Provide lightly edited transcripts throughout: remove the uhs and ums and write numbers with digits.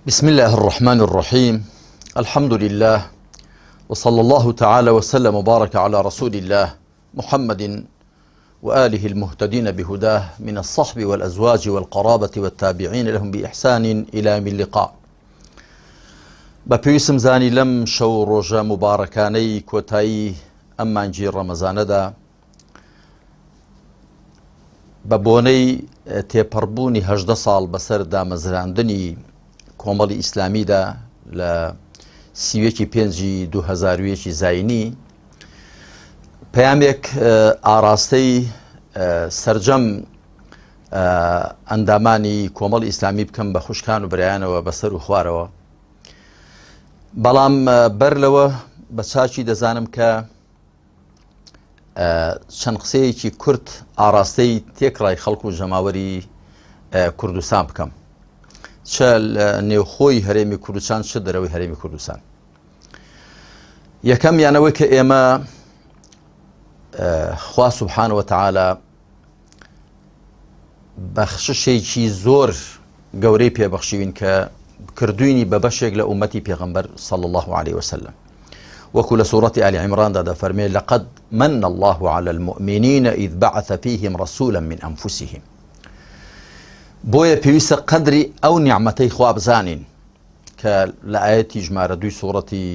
بسم الله الرحمن الرحيم الحمد لله وصلى الله تعالى وسلم وبارك على رسول الله محمد وآله المهتدين بهداه من الصحب والأزواج والقرابة والتابعين لهم بإحسان إلى يوم اللقاء بە پێویستم زانی لەم شەو ڕۆژە مبارەکانەی کۆتایی ئەم مانگی ڕەمەزانەدا بە بۆنەی تێپەڕبوونی هەژدە ساڵ بەسەر دامەزراندنی کۆمەڵی ئیسلامیدا لە سیوەکی پێنجی 2001 زینی پەیامێک ئاراستەی سرجەم ئەندامانی کۆمەڵی ئیسلامی بکەم بە خوشکان و برایانەوە بەسەر و خوارەوە بەڵام بەر لەوە بە چاکی دەزانم کە چەند قسەیەکی کورت ئاراستەی تێکڕای خەڵک و جەماوەری کوردستان بکەم چ لە نێوخۆی هەرێمی کوردستان چ دەرەوەی هەرێمی کوردستان یەکەم یانەوەی کە ئێمە خوا سبحانەوە تەعالا بەخششێکی زۆر گەورەی پێبەخشیوین کە کردوینی بە بەشێک لە ئومەتی پێغەمبەر صلی الله عليه وسلم وەکو لە سوڕەتی ئالی عیمراندا دەفەرمێ لقد من الله على المؤمنین إذ بعث فيهم رسولا من أنفسهم بۆیە پێویستە قەدری ئەو نیعمەتەی خوا بزانین کە لە ئاەتی ژمارە دوی سوڕەتی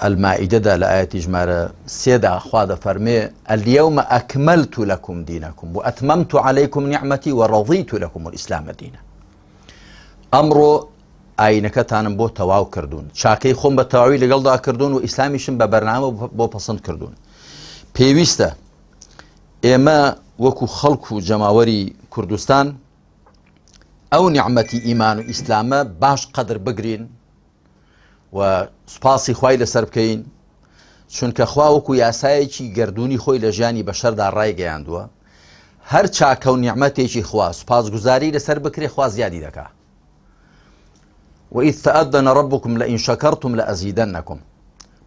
المائدەدا لە ئاەتی ژمارە سێدا خوا دەفەرمێ اليوم أكملت لكم دينكم وأتممت عليكم نعمتي ورضيت لكم الإسلام دينا ئەمڕۆ ئاینەکەتانم بۆ تەواو کردوون چاکەی خۆم بە تەواوی لەگەڵدا کردوون و ئیسلامیشم بە بەرنامە بۆ پەسەند کردوون پێویستە ئێمە وەکو خەڵک و جەماوەری کوردستان ئەو نیعمەتی ئیمان و ئیسلامە باش قەدر بگرین و سوپاسی خوای لەسەر بکەین چونکە خوا وەکو یاسایەکی گردردونی خۆی لە ژیانی بەشەردا ڕایگەیاندووە هەر چاکە و نیعممەتێکی خوا سوپاسگوزاری لەسەر بکرێ خوا زیادی دەکا وإذ تأذن ربكم لئن شكرتم لأزيدنكم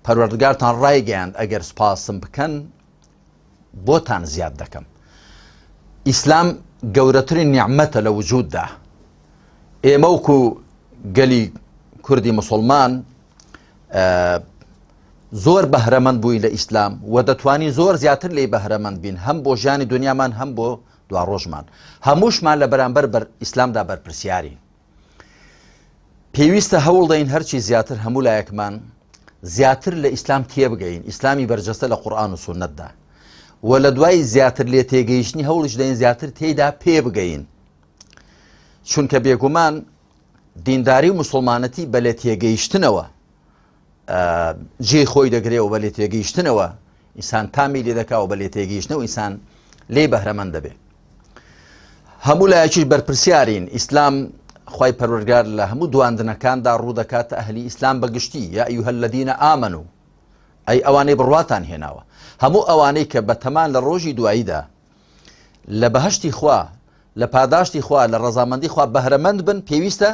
پەروەردگارتان ڕایگەیاند ئەگەر سوپاسم بکەن بۆتان زیاد دەکەم ئیسلام گەورەترین نیعممەتە لە وجوددا ئێمە وکو گەلی کوردی مسلمان زۆر بەهرەمەند بووین لە ئیسلام و دەتوانین زۆر زیاتر لی بەهرەمەند بین هەم بۆ ژیانی دنیامان هەم بۆ دواڕۆژمان هەمووشمان لە بەرامبەر بەر ئیسلامدا بەرپرسیارین پێویستە هەوڵدەین هەرچی زیاتر هەموو لایەکمان زیاتر لە ئیسلام تێبگەین ئیسلامی بەرجەستە لە قورآن و سوننەتدا و لە دوای زیاتر لێ تێگەیشتنی هەوڵیش دەین زیاتر تێیدا پێبگەین چونکە بێگومان دینداری و مسلمانەتی بە لێ تێگەیشتنەوە جێی خۆی دەگرێ و بە لێ تێگەیشتنەوە ئینسان تامی لێ دەکا و بە لێ تێگەیشتنەوە ئینسان لێی بەهرەمەند دەبێ هەموو لایەکیش بەرپرسیارین ئیسلام خی پەروەردگار لە هەموو دواندنەکاندا ڕوو دەکاتە ئەهلی ئیسلام بەگشتی یا أيها الذين آمنوا ئەی ئەوانەی بڕواتان هێناوە هەموو ئەوانەی کە بەتەمان لە ڕۆژی دواییدا لە بەهشتی خوا لە پاداشتی خوا لە ڕەزامەندی خوا بەهرەمەند بن پێویستە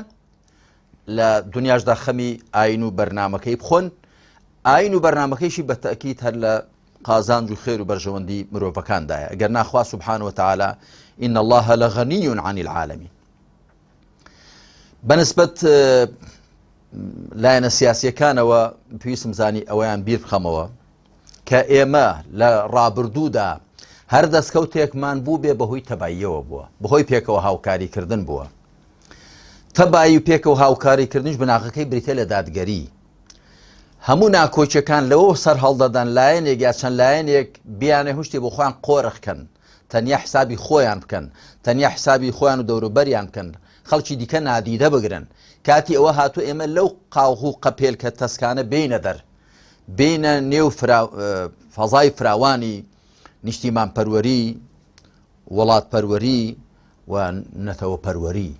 لە دنیاشدا خەمی ئاین و بەرنمەکەی بخۆن ئاین و بەرنمەکەیشی بە تەکیت هەر لە قازانج و خێر و بەرژەوەندی مرۆڤەکاندایە ئەگەر ناخوا سبحان وتعالى إن الله لغني عن العالمين بەنسبەت لایەنە سیاسیەکانەوە پێویستم زانی ئەوەیان بیر بخەمەوە کە ئێمە لە ڕابردوودا هەر دەستکەوتێکمان بوو بێ بەهۆی تەباییەوە بووە بەهۆی پێکەوە هاوکاریکردن بووە تەبایی و پێکەوە هاوکاریکردنیش بناغەکەی بریتە لە دادگەری هەموو ناکۆکیەکان لەوەوە سەر هەڵدەدەن لایەنێک یا چەند لایەنێک بیانێ هشتێ بۆ خۆیان قۆرخ کەن تەنیا حسابی خۆیان بکەن تەنیا حسابی خۆیان و دەوروبەریان بکەن خەڵکی دیکە نادیدە بگرن کاتی ئەوە هاتوو ئێمە لەو قاوغ و قەپێلکە تەسکانە بینە دەر بینە نێو فەزای فراوانی نیشتیمان پەروەری وڵات پەروەری و نەتەوە پەروەری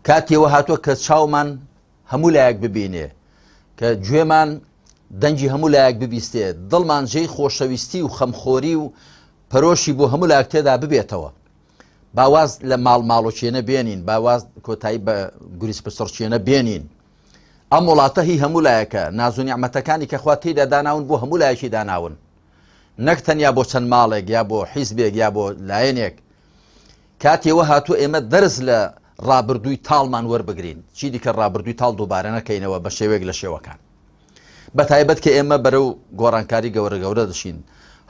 کاتیەوە هاتووە کە چاومان هەموو لایەک ببینێ، کە گوێمان دەنگی هەموو لایەک ببیستێ، دڵمان جێی خۆشەویستی و خەمخۆری و پەرۆشی بۆ هەموو لایەک تێدا ببێتەوە. با واز لە ماڵ ماڵۆکێنە بێنین، با واز کۆتایی بە گوریس پچڕچێنە بێنین. ئەم وڵاتە هی هەموو لایەکە، ناز و نیعمەتەکانی کە خوا تێیدا داناون بۆ هەموو لایەکی داناون. نەک تەنیا بۆ چەند ماڵێک یا بۆ حیزبێک یا بۆ لایەنێک. کاتی ئەوە هاتووە ئێمە دەرس لە. ڕابردووی تاڵمان وەربگرین، چیدیکە ڕابردووی تاڵ دووبارە نەکەینەوە بە شێوەیەک لە شێوەکان. بە تایبەت کە ئێمە بەرەو گۆڕانکاری گەورە گەورە دەچین.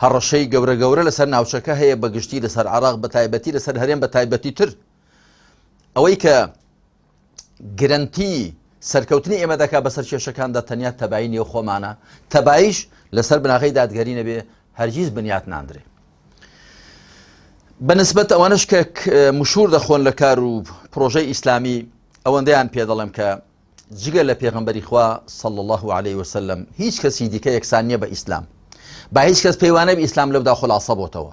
هەڕەشەی گەورە گەورە لەسەر ناوچەکە هەیە بە گشتی لەسەر عێراق بە تایبەتی لەسەر هەرێم بە تایبەتی تر. ئەوەی کە گرەنتی سەرکەوتنی ئێمە دەکا بەسەر کێشەکاندا تەنیا تەبایی نێو خۆمانە، تەباییش لەسەر بناغەی دادگەری نەبێ هەرگیز بنیات ناندرێ. بەنسبەت ئەوانش کە مشوور دەخۆن لە کار و پرۆژەی ئیسلامی ئەوەندەیان پێ دەڵێم کە جگە لە پێغەمبەری خوا صلی الله علیه وسلم هیچ کەسی دیکە یەکسان نییە بە ئیسلام با هیچ کەس پێیوانە بە ئیسلام لەودا خلاصە بۆتەوە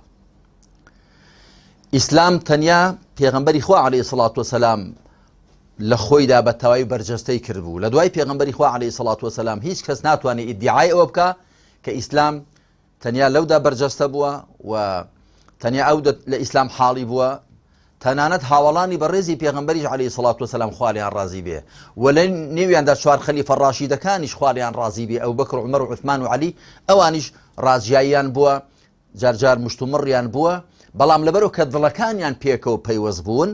ئیسلام تەنیا پێغەمبەری خوا علیه الصلاة والسلام لە خۆیدا بە تەواوی بەرجەستەی کردبوو لە دوای پێغەمبەری خوا علیه الصلاة والسلام هیچ کەس ناتوانێت ئیدعای ئەوە بکە کە ئیسلام تەنیا لەودا بەرجەستە بووە و تەنیا ئەو لە ئیسلام حاڵی بووە تەنانەت هاوەڵانی بەڕێزی پێغەمبەریش عەلەیهی سڵات وسلام خوا لێیان ڕازی بێ و لە نێویاندا چوار خەلیفە ڕاشیدەکانیش خوا لێیان ڕازی بێ ئەوبەکر و عومەر و عوسمان و عەلی ئەوانیش ڕازیاییان بووە جارجار مشتومڕیان بووە بەڵام لەبەرو کە دڵەکانیان پێکەوە پەیوەست بوون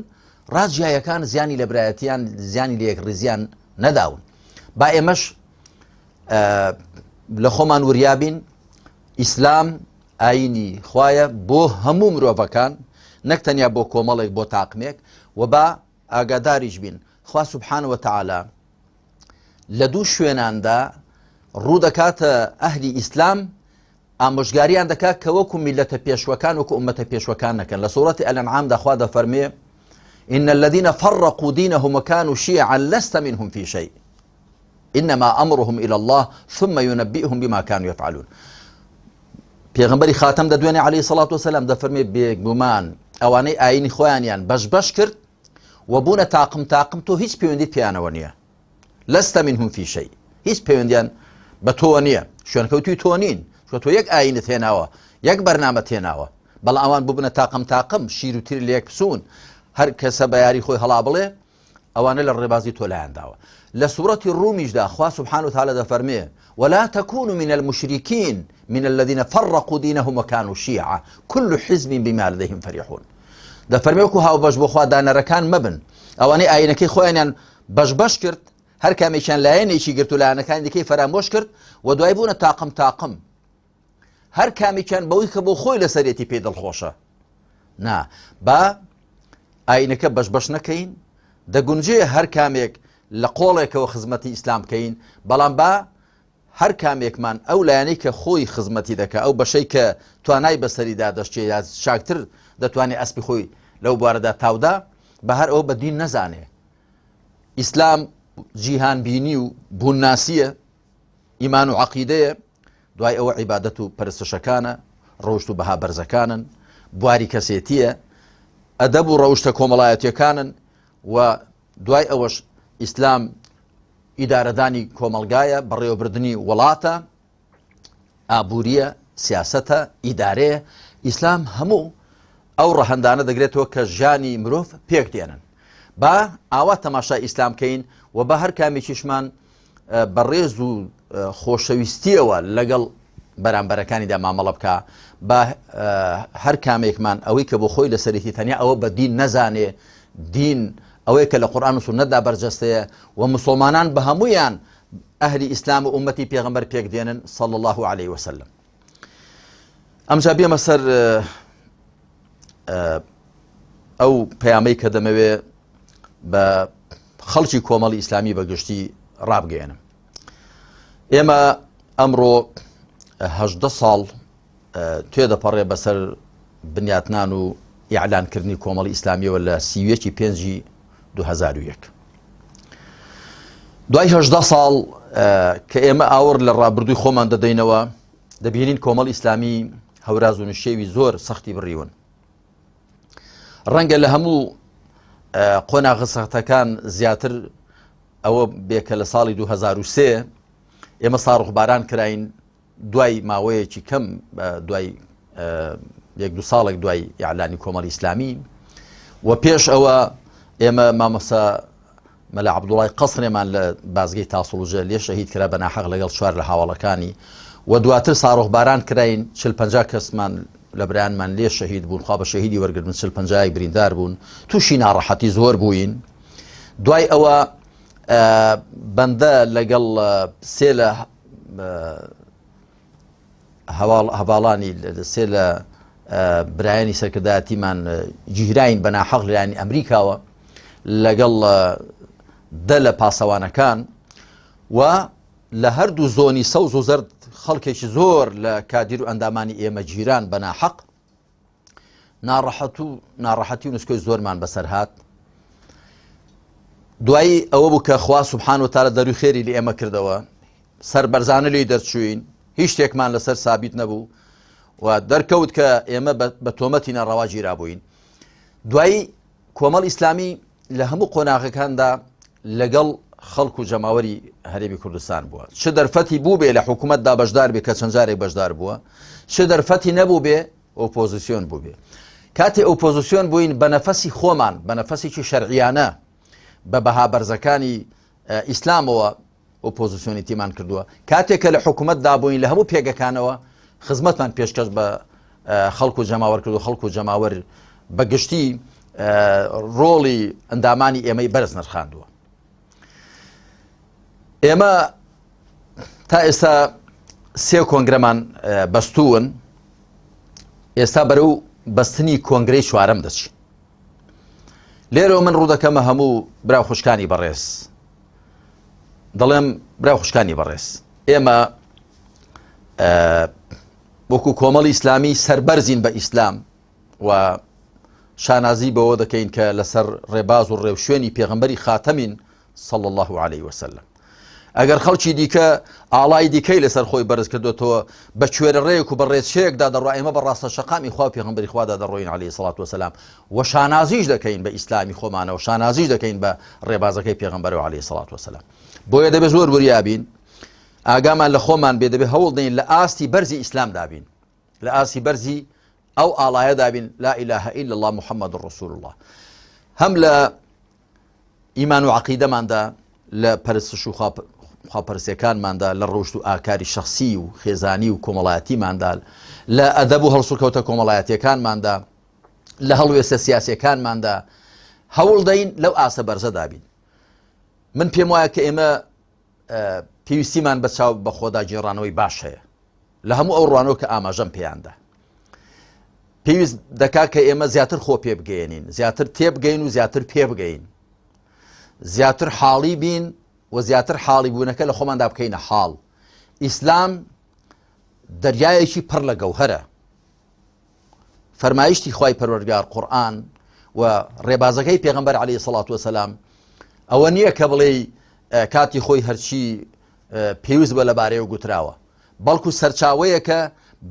ڕاجیایەکان زیانی لە برایەتیان زیانی لە یەکڕیزیان نەداون با ئێمەش لە خۆمان وریابین ئیسلام ئاینی خوایە بۆ هەموو مرۆڤەکان نەک تەنیا بۆ کۆمەڵێک بۆ تاقمێک و با ئاگاداریش بین خوا سبحانە وتعالی لە دوو شوێناندا ڕوو دەکاتە ئەهلی ئیسلام ئامۆژگاریان دەکات کە وەکو میلەتە پێشوەکان وەکو ئومەتە پێشوەکان نەکەن لە سوڕەتی ئەلەنعامدا خوا دەفەرمێ إن الذين فرقوا دينهم وكانوا شيعا لست منهم في شيء إنما أمرهم إلى الله ثم ينبئهم بما كانوا يفعلون پێغمبەری خاتەم دەدوێنێ عەلەیهی سەڵات وسلام دەفەرمێ بێگومان ئەوانەی ئاینی خۆیانیان بەش بەش کرد و بوونە تاقم تاقم تۆ هیچ پەیوەندیت پێیانەوە نییە لست منهم في شيء هیچ پەیوەندیان بە تۆوە نییە شوێنکەوتوی تۆ نین چۆ تۆ یەک ئاینت هێناوە یەک بەرنامە تێناوە بەڵام ئەوان ببنە تاقم تاقم شیر و تیر لە یەک پسوون هەر کەسە بە یاری خۆی هەڵا بڵێ ئەوانە لە ڕێبازی تۆ لایان داوە. لە سوڕەتی ڕومیشدا خوا سبحانە وتعالی دەفەرموێ، ولا تكونوا من المشركين من الذين فرقوا دينهم وكانوا شيعا كل حزب بما لديهم فرحون. دەفەرمێ وەکو هاوبەش بۆ خوا دانەرەکان مەبن، ئەوانەی ئایینەکەی خۆیانیان بەش بەش کرد، هەر کامێکیان لایەنێکی گرت و لایەنەکانی دیکەی فەرامۆش کرد و دوای بوونە تاقم تاقم. هەر کامێکیان بەوەی کە بۆ خۆی لەسەرێتی پێی دڵخۆشە. نا با ئاینەکە بەش بەش نەکەین دەگونجێ هەر کامێک لە قۆڵێکەوە خزمەتی ئیسلام بکەین بەڵام با هەر کامێکمان ئەو لایەنەی کە خۆی خزمەتی دەکە ئەو بەشەی کە توانای بەسەریدا دەشتێ یا چاکتر دەتوانێت ئەسپی خۆی لەو بوارەدا تاودا بە هەر ئەو بە دین نەزانێ ئیسلام جیهانبینی و بوونناسیە ئیمان و عەقیدەیە، دوای ئەوە عیبادەت و پەرستشەکانە، ڕەوشت و بەها بەرزەکانن، بواری کەسێتییە، ئەدەب و ڕەوشتە کۆمەڵایەتیەکانن و دوای ئەوەش ئیسلام ئیدارەدانی کۆمەڵگایە، بەڕێوەبردنی وڵاتە، ئابووریە، سیاسەتە، ئیدارەیە، ئیسلام هەموو ئەو ڕەهەندانە دەگرێتەوە کە ژیانی مرۆڤ پێک دێنن. با ئاوا تەماشای ئیسلام کەین و با هەر کامێکیشمان بە ڕێز و خۆشەویستیەوە لەگەڵ بەرامبەرەکانیدا مامەڵە بکە با هەر کامێکمان ئەوەی کە بۆ خۆی لەسەرێتی تەنیا ئەوە بە دین نەزانێ دین ئەوەیە کە لە قورآن و سوننەتدا بەرجەستەیە و مسلمانان بە هەمویان ئەهلی ئیسلام و ئومەتی پێغەمبەر پێک دێنن صلی الله عليه وسلم ئەمجا بێمە سەر ئەو پەیامەی کە دەمەوێ بە خەڵکی کۆمەڵی ئیسلامی بە گشتی ڕابگەێنم ئێمە ئەمڕۆ هەدە ساڵ تێدەپەڕێ بەسەر بنیاتنان و ئیعلانکردنی کۆمەڵی ئیسلامیەوە لە سیویەکی پێنجی 2001 دوای هەدە ساڵ کە ئێمە ئاوڕ لە ڕابردووی خۆمان دەدەینەوە دەبینین کۆمەڵ ئیسلامی هەوراز و نشێوی زۆر سەختی بڕیون ڕەنگە لە هەموو قۆناغە سەختەکان زیاتر ئەوە بێ کە لە ساڵی 2003 ئێمە ساڕخباران کراین دوای ماوەیەکی کەم دوای یەک دو ساڵێک دوای یاعلانی کۆمەڵی ئیسلامی و پێش ئەوە ئێمە مامۆسا مەلا عەبدوڵای قەسرێمان لە بازگەی تاسڵوجە لێ شەهید کرا بە ناحەق لەگەڵ چوار لە هاوەڵەکانی و دواتر ساڕۆخباران کراین چل پەنجا کەسمان لە برایانمان لێ شەهید بوون خوا بە شەهیدی وەرگرتن چل پەنجایەک بریندار بوون تووشی ناڕەحەتی زۆر بووین. دوای ئەوە بەندە لەگەڵ سێ لە هەواڵ هەواڵانی سێ لە برایانی سەرکردایەتیمان گیراین بە ناحەق لەلایەنی ئەمریکاوە لەگەڵ دە لە پاسەوانەکان و لە هەردوو زۆنی سەوز و زەرد خەڵکێکی زۆر لە کادیر و ئەندامانی ئێمە گیران بە ناحەق ناڕەحەت و ناڕەحەتی و نسکۆی زۆرمان بەسەر هات دوایی ئەوە بوو کە خوا سبحان و تاالە دەروی خێری لە ئێمە کردەوە سەربەرزانە لێی دەرچووین هیچ شتێکمان لەسەر سابیت نەبوو و دەرکەوت کە ئێمە بە تۆمەتی ناڕەوا گیرابووین دوایی کۆمەڵ ئیسلامی لە هەموو قۆناغەکاندا لەگەڵ خەڵک و جەماوەری هەرێمی کوردستان بووە چ دەرفەتی بوو بێ لە حکوومەتدا بەشدار بێ کە چەند جارێک بەشدار بووە چ دەرفەتی نەبوو بێ ئۆپۆزیسیۆن بوو بێ کاتێ ئۆپۆزیسیۆن بووین بە نەفەسی خۆمان بە نەفەسێکی شەرعیانە بە بەها بەرزەکانی ئیسلامەوە ئۆپۆزسیۆنیتیمان کردووە، کاتێک کە لە حکومەتدا بووین لە هەموو پێگەکانەوە خزمەتمان پێشکەش بە خەڵک و جەماوەر کرد و خەڵک و جەماوەر بە گشتی ڕۆڵی ئەندامانی ئێمەی بەرز نرخاندووە. ئێمە تا ئێستا سێ کۆنگرەمان بەستوون ئێستا بەرەو بەستنی کۆنگرەی چوارەم دەچین لێرەوە من ڕوودەکەمە هەموو برا خوشکانی بەڕێز دەڵێم برا خوشکانی بەڕێز ئێمە وەکو کۆمەڵی ئیسلامی سەربەرزین بە ئیسلام و شانازی بەوە دەکەین کە لەسەر ڕێباز و ڕێوشوێنی پێغمبەری خاتەمین صلى الله عليه وسلم ئەگەر خەڵکی دیکە ئاڵای دیکەی لەسەر خۆی بەرز کردوێتەوە بە کوێرە ڕێک و بە ڕێچەیەکدا دەڕوا ئێمە بە ڕاستە شەقامی خوا پێغمبەری خوادا دەڕۆین عليه الصلاة والسلام و شانازیش دەکەین بە ئیسلامی خۆمانەوە شانازیش دەکەین بە ڕێبازەکەی پێغەمبەرەوە عەلەیهی سەڵات وەسەلام بۆیە دەبێت زۆر وریا بین ئاگامان لە خۆمان بێ دەبێت هەوڵ دەین لە ئاستی بەرزی ئیسلامدا بین لە ئاستی بەرزی ئەو ئاڵایەدا بین لا إله إلا الله محمد رسول الله هەم لە ئیمان و عەقیدەماندا، لە پەرستش و خواپەرستیەکانماندا، لە ڕەوشت و ئاکاری شەخسی و خێزانی و کۆمەڵایەتیماندا، لە ئەدەب و هەڵسوکەوتە کۆمەڵایەتیەکانماندا، لە هەڵوێستە سیاسیەکانماندا هەوڵ دەین لەو ئاستە بەرزەدا بین. من پێم وایە کە ئێمە پێویستیمان بە چاو بەخۆدا گێڕانەوەی باش هەیە لە هەموو ئەو ڕوانەوە کە ئاماژەم پێیاندا. پێویست دەکات کە ئێمە زیاتر خۆ پێ بگەێنین زیاتر تێبگەین و زیاتر پێ بگەین زیاتر حاڵی بین و زیاتر حاڵی بوونەکە لە خۆماندا بکەینە حاڵ ئیسلام دەریایەکی پڕ لە گەوهرە فەرمایشتی خوای پەروەردگار قورئان و ڕێبازەکەی پێغمبەر عەلەیهی سەڵات وەسەلام ئەوە نییە کە بڵێ کاتی خۆی هەرچی پێویست بە لەبارەیەوە گوتراوە بەڵکو سەرچاوەیەکە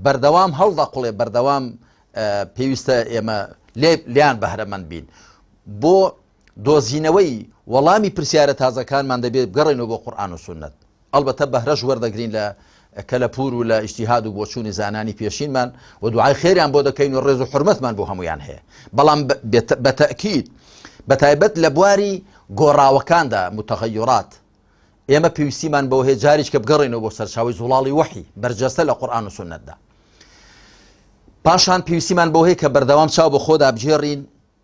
بەردەوام هەڵدەقوڵێ بەردەوام پێویستە ئێمە لیان بەهرەمەند بین بۆ دۆزینەوەی وەڵامی پرسیارە تازەکانمان دەبێت بگەڕێنەوە بۆ قورئان و سوننەت ئەڵبەتە بەهرەش وەردەگرین لە کەلەپوور و لە ئیجتیهاد و بۆچوونی زانانی پێشینمان و دوعای خێریان بۆ دەکەین و ڕێز و حورمەتمان بۆ هەموویان هەیە بەڵام بە تەئکید بە تایبەت لە بواری گۆڕاوەکاندا متغیرات ئێمە پێویستیمان بەوە هەیە جاریش کە بگەڕێنەوە بۆ سەرچاوەی زوڵاڵی وەحی بەرجەستە لە قورئان و سوننەتدا پاشان پێویستیمان بەوە هەیە کە بەردەوام چاو بە خۆدا بگێڕین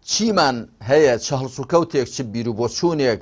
چیمان هەیە چ هەڵسوکەوتێک چ بیروبۆچوونێک.